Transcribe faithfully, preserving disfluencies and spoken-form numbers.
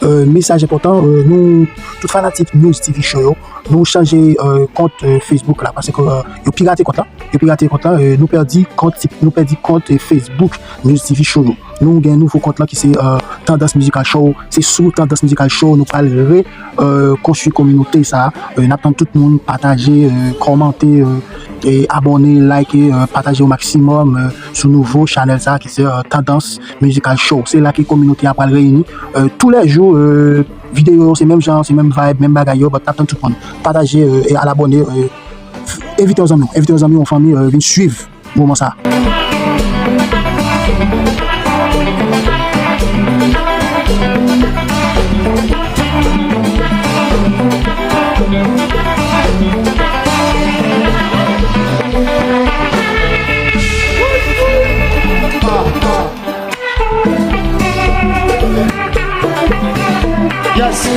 Euh, mesaj enpòtan, euh, nou, tout fanatik News T V Show yo, nou chanje, euh, kont, euh, Facebook la, paske, euh, yo pirate kont la. Yo pirate kont la, euh, nou pèdi kont, nou pèdi kont, euh, Facebook News T V Show yo. Nou gen nouvo kont la ki se, euh, Tandans Mizikal Show. Se sou Tandans Mizikal Show nou pral re, euh, konstwi kominote sa. Euh, n ap tann tout moun pataje, euh, kòmante, euh, e abòne, like, euh, pataje o maksimòm, euh, sou nouvo chanèl sa ki se, euh, Tandans Mizikal Show. Se la ke kominote a pral reyini, euh, tou lè jou, euh, videyo yo se menm jan, se menm vibe, menm bagay yo, but n ap tann tout moun pataje, euh, e al abòne, euh, envite yon zanmi w, envite yon zanmi w, yon fanmi, euh, vin swiv moman sa. Yes.